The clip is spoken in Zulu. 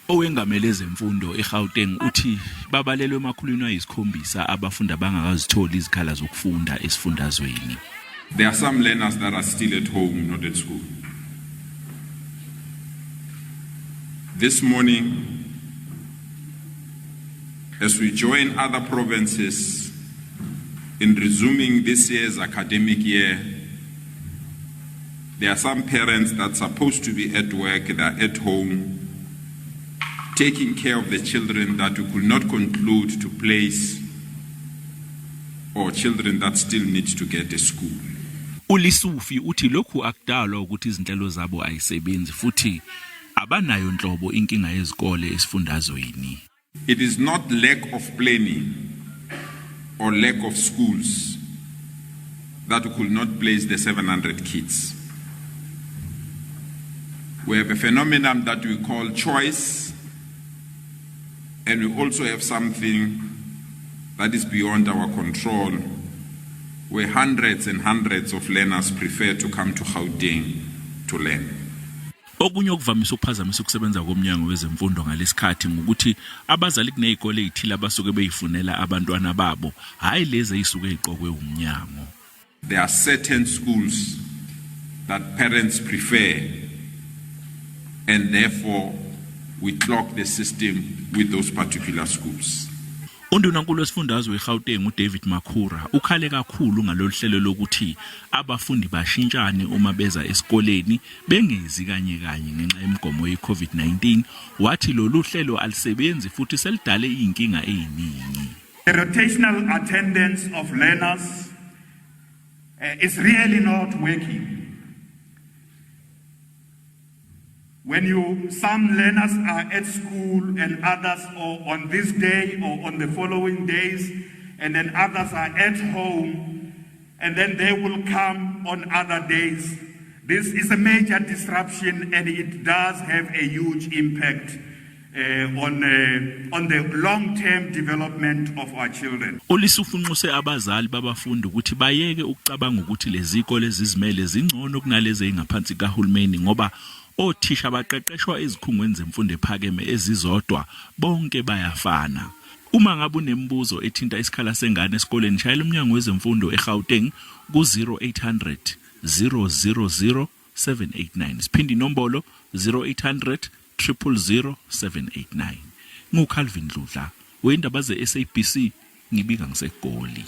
Owengamele ezemfundo eGauteng uthi babalelwe emakhulwini ayisikhombisa abafundi abangakazitholi izikhala zokufunda esifundazweni. There are some learners that are still at home, not at school. This morning, as we join other provinces in resuming this year's academic year, there are some parents that are supposed to be at work, they're at home, taking care of the children that we could not conclude to place or children that still need to get a school. ULisufi uthi lokhu akudalwa ukuthi izinhlelo zabo ayisebenzi futhi abanayo nhlobo inkinga yezikole esifundazweni. It is not lack of planning or lack of schools that we could not place the 700 kids. We have a phenomenon that we call choice, and we also have something that is beyond our control, where hundreds and hundreds of learners prefer to come to Gauteng to learn. Okunye okuvamise ukuphazamisa ukusebenza komnyango wezemfundo ngalesikhathi ngukuthi abazali kunezikole ezithile abasuke beyifunela abantwana babo, hhayi lezi ezisuke ziqokwe umnyango. There are certain schools that parents prefer, and therefore we clock the system with those particular schools. Undunankulu wesifundazwe eGauteng uDavid Makhura ukhale kakhulu ngalolu hlelo lokuthi abafundi bashintshane uma beza esikoleni bengezi kanye kanye ngenxa yemigomo ye-COVID-19, wathi lolu hlelo alisebenzi futhi selidale izinkinga eziningi. The rotational attendance of learners is really not working. When some learners are at school and others are on this day or on the following days, and then others are at home, and then they will come on other days. This is a major disruption, and it does have a huge impact on the long-term development of our children. ULisufu unxuse abazali babafundi ukuthi bayeke ukucabanga ukuthi lezi zikole ezizimele zingcono kunalezi ezingaphansi kahulumeni, ngoba othisha baqeqeshwa ezikhungweni zemfundo ephakeme ezizodwa, bonke bayafana. Uma ngabe unemibuzo ethinta isikhala sengane esikoleni, shayela umnyango wezemfundo eGauteng ku-0800 000 789. Siphinde inombolo, 0800 000 789. NguCalvin Dludla wendaba ze-SABC, ngibika ngiseGoli.